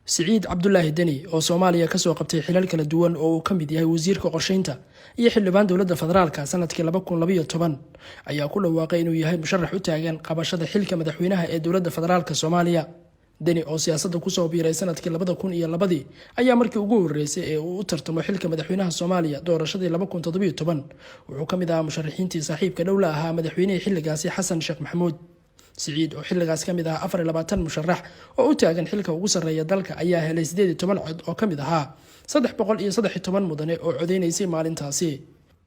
Siciid Cabdulaahi Deni oo Soomaaliya kasoo qabtay xilal kala duwan oo uu ka mid yahay wasiirka qorsheynta iyo xildhibaan dowladda federaalka sanadkii 2012, ayaa ku dhawaaqay inuu yahay musharax u taagan qabashada xilka madaxweynaha ee dowladda federaalka Soomaaliya. Deni oo siyaasadda kusoo biiray sanadkii 2002-dii ayaa markii ugu horeysay ee uu u tartamo xilka madaxweynaha Soomaaliya doorashadii 2017 wuxuu ka mid ahaa musharaxiintii saaxiibka dhow la ahaa madaxweynihii xilligaasi, Xasan Sheekh Maxamuud. Siciid oo xilligaas ka mid ahaa 24 musharax oo u taagan xilka ugu sarreeya dalka ayaa helay 18 cod oo ka mid ahaa 313 mudane oo codeynaysay maalintaasi.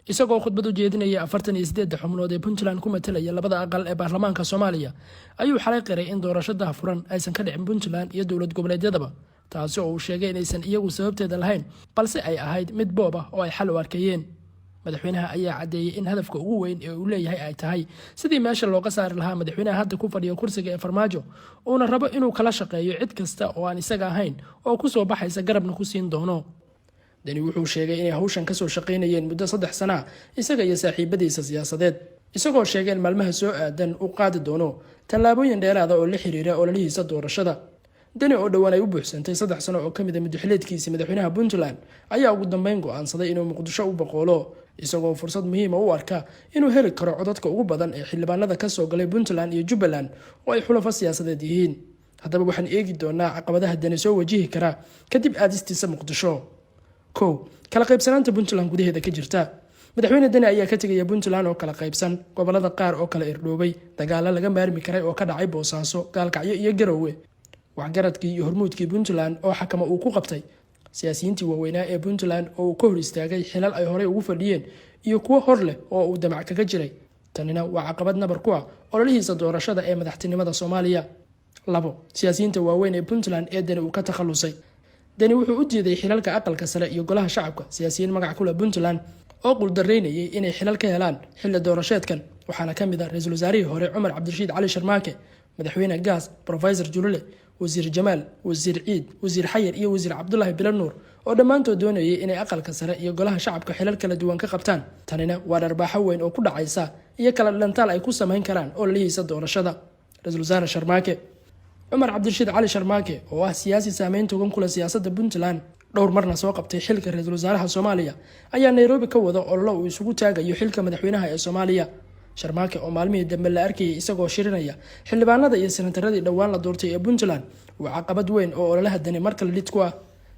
Isagoo khudbad u jeedinaya 48-da xubnood ee Puntland ku matalaya labada aqal ee baarlamaanka Soomaaliya ayuu xalay qiray in doorasho daahfuran aysan ka dhicin Puntland iyo dowlad goboleedyadaba, taasi oo uu sheegay inaysan iyagu sababteeda lahayn, balse ay ahayd mid boob ah oo ay xal u arkayeen. Madaxweynaha ayaa caddeeyey in hadafka ugu weyn ee uu leeyahay ay tahay sidii meesha looga saari lahaa madaxweynaha hadda ku fadhiya kursiga ee Farmaajo, uuna rabo inuu kala shaqeeyo cid kasta oo aan isaga ahayn oo kusoo baxaysa garabna ku siin doono. Deni wuxuu sheegay inay hawshan kasoo shaqaynayeen muddo 3 sana ah, isaga iyo saaxiibadiisa siyaasadeed, isagoo sheegay in maalmaha soo aadan uu qaadi doono tallaabooyin dheeraada oo la xiriira ololihiisa doorashada. Deni oo dhowaan ay u buuxsantay 3 sano oo kamid a muddaxileedkiisii madaxweynaha Puntland ayaa ugu dambeyn go-aansaday inuu Muqdisho u boqoolo, isagoo fursad muhiima u arka inuu heli karo codadka ugu badan ee xildhibaanada kasoo galay Puntland iyo Jubbaland oo ay xulafo siyaasadeed yihiin. Haddaba waxaan eegi doonaa caqabadaha Deni soo wajihi kara kadib aadistiisa Muqdisho. Kow, kala qaybsanaanta Puntland gudaheeda ka jirta. Madaxweyne Deni ayaa ka tegaya Puntland oo kala qaybsan, gobolada qaar oo kala irdhoobay, dagaalo laga maarmi karay oo ka dhacay Boosaaso, Gaalkacyo iyo Garowe, waxgaradkii iyo hormuudkii Puntland oo xakama uu ku qabtay, siyaasiyiintii waaweynaa ee Puntland oo uu ka hor istaagay xilal ay horey ugu fadhiyeen iyo kuwo hor leh oo uu damac kaga jiray. Tanina waa caqabad nabar ku ah ololihiisa doorashada ee madaxtinimada Soomaaliya. Labo, siyaasiyiinta waaweyn ee Puntland ee Deni uu ka takhalusay. Deni wuxuu u diiday xilalka aqalka sare iyo golaha shacabka siyaasiyiin magac kule Puntland oo quldareynayay inay xilal ka helaan xilli doorasheedkan, waxaana ka mid ah ra-iisul wasaarihii hore Cumar Cabdirashiid Cali Sharmaake, madaxweyne Gaas, Profesor Julule, Wasiir Jamaal, Wasiir Ciid, Wasiir Xayir iyo Wasiir Cabdulaahi Bilanuur oo dhammaantood doonayay inay aqalka sare iyo golaha shacabka xilal kala duwan ka qabtaan. Tanina waa dharbaaxo weyn oo ku dhacaysa iyo kala dhantaal ay ku samayn karaan ololihiisa doorashada. Ra-iisul wasaare Sharmaake, Cumar Cabdirashiid Cali Sharmaake, oo ah siyaasi saameyn togan kule siyaasadda Puntland, dhowr marna soo qabtay xilka ra-iisul wasaaraha Soomaaliya, ayaa Nairobi ka wada ololo uu isugu taagayo xilka madaxweynaha ee Soomaaliya. Sharmaake oo maalmihii dambe la arkayay isagoo shirinaya xildhibaanada iyo senataradii dhowaan la doortay ee Puntland waa caqabad weyn oo ololaha Deni mar kale lid ku ah.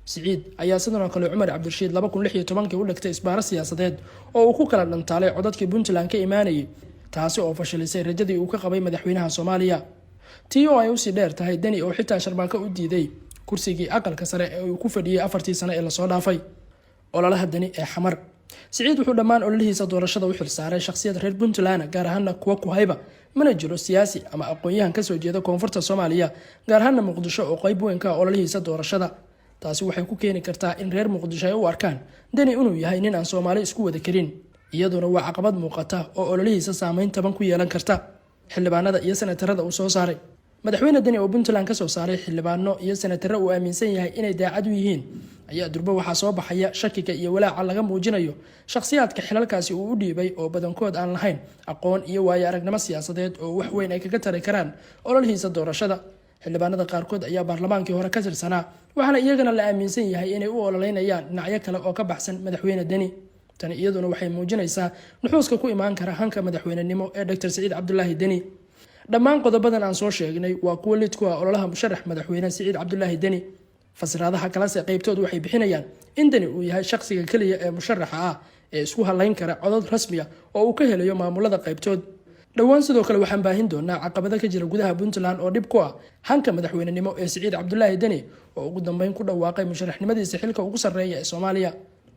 Siciid ayaa sidan oo kale Cumar Cabdirashiid 2016-kii u dhigtay isbaaro siyaasadeed oo uu ku kala dhantaalay codadkii Puntland ka imaanayay, taasi oo fashilisay rajadii uu ka qabay madaxweynaha Soomaaliya. Tii oo ay usii dheer tahay Deni oo xitaa Sharmaake u diiday kursigii aqalka sare ee uu ku fadhiyey 4-tii sano ee lasoo dhaafay. Ololaha Deni ee Xamar. Siciid wuxuu dhammaan ololihiisa doorashada u xilsaaray shakhsiyad reer Puntland, gaar ahaana kuwa kuhayba. Mana jiro siyaasi ama aqoon-yahan kasoo jeeda koonfurta Soomaaliya, gaar ahaana Muqdisho, oo qeyb weyn ka ah ololihiisa doorashada. Taasi waxay ku keeni kartaa in reer Muqdisho ay u arkaan Deni inuu yahay nin aan Soomaali isku wada karin, iyaduna waa caqabad muuqata oo ololihiisa saameyn taban ku yeelan karta. Xildhibaanada iyo senatarada uu soo saaray. Madaxweyne Deni oo Puntland kasoo saaray xildhibaano iyo senataro uu aaminsan yahay inay daacad u yihiin ayaa durbo waxaa soo baxaya shakiga iyo walaaca laga muujinayo shakhsiyaadka xilalkaasi uu u dhiibay oo badankood aan lahayn aqoon iyo waayo aragnimo siyaasadeed oo wax weyn ay kaga tari karaan ololihiisa doorashada. Xildhibaanada qaarkood ayaa baarlamaankii hore ka tirsanaa, waxaana iyagana la aaminsan yahay inay u ololeynayaan dhinacyo kale oo ka baxsan madaxweyne Deni. Tani iyaduna waxay muujinaysaa nuxuuska ku imaan kara hanka madaxweynenimo ee Dr Siciid Cabdulaahi Deni. Dhammaan qodobadan aan soo sheegnay waa kuwo lid ku ah ololaha musharax madaxweyne Siciid Cabdulaahi Deni. Fasiraadaha kalese qeybtood waxay bixinayaan in Deni uu yahay shaqsiga keliya ee musharaxa ah ee isku halayn kara codod rasmiya oo uu ka helayo maamulada qaybtood. Dhowaan sidoo kale waxaan baahin doonaa caqabado ka jira gudaha Puntland oo dhib ku ah hanka madaxweynenimo ee Siciid Cabdulaahi Deni oo ugu dambeyn ku dhawaaqay musharaxnimadiisa xilka ugu sarreeya ee Soomaaliya.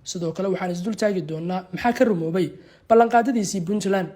Sidoo kale waxaan isdul taagi doonaa maxaa ka rumoobay ballanqaadadiisii Puntland.